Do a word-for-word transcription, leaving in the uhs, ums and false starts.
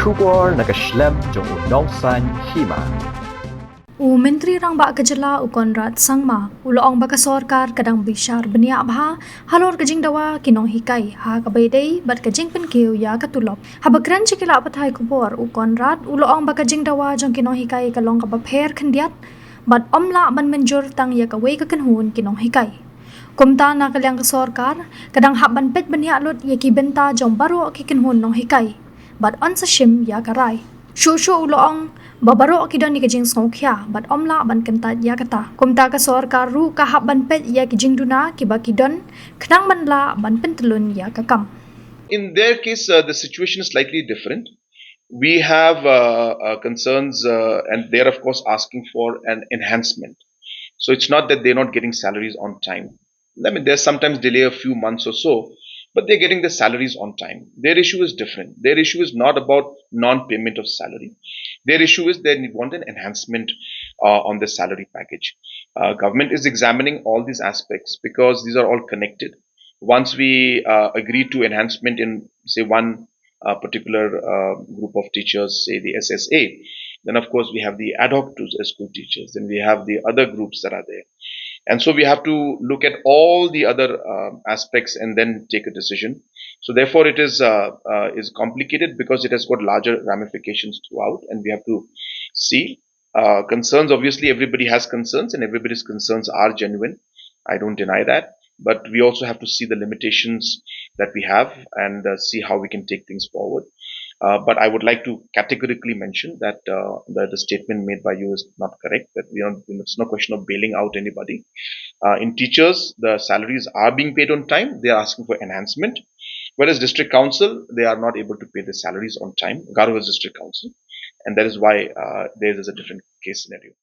Khubor na ka shlem jong u Nongsaiñ Hima. U Myntri Rangbah ka Jylla u Conrad Sangma u la ong ba ka sorkar ka dang bishar bniah bha halor ka jingdawa ki nonghikai ha kaba ïadei bad ka jingpynkiew ïa ka tulop. Haba kren sha ki lad pathai khubor, u Conrad u la ong ba ka jingdawa jong ki nonghikai ka long kaba pher khyndiat bad ym lah ban mynjur tang ïa kawei ka kynhun ki nonghikai. Kumta na ka liang ka sorkar ka dang hap ban peit bniah lut ïa ki bynta jong baroh ki kynhun nonghikai bad yn sa shim ïa ka rai. Shuh shuh u la ong ba baroh ki don ïa ka jingsngewkhia bad ym lah ban kyntait ïa kata. Kumta ka sorkar ruh ka hap ban peit ïa ki jingduna kiba ki don khnang ban lah ban pyntyllun ïa ka kam. In their case, uh, the situation is slightly different. We have uh, uh, concerns, uh, and they're, of course, asking for an enhancement. So it's not that they're not getting salaries on time. I mean, there's sometimes delay a few months or so, but they're getting the salaries on time. Their issue is different. Their issue is not about non-payment of salary. Their issue is they want an enhancement uh, on the salary package. Uh, government is examining all these aspects because these are all connected. Once we uh, agree to enhancement in, say, one uh, particular uh, group of teachers, say the S S A, then of course we have the ad hoc to uh, school teachers, then we have the other groups that are there. And so we have to look at all the other uh, aspects and then take a decision. So therefore it is uh, uh, is complicated because it has got larger ramifications throughout, and we have to see uh, concerns. Obviously, everybody has concerns, and everybody's concerns are genuine. I don't deny that. But we also have to see the limitations that we have and uh, see how we can take things forward. Uh, but I would like to categorically mention that uh, the, the statement made by you is not correct, that we are, it's no question of bailing out anybody. Uh, in teachers, the salaries are being paid on time. They are asking for enhancement. Whereas district council, they are not able to pay the salaries on time. Garo Hills District Council. And that is why uh, there is a different case scenario.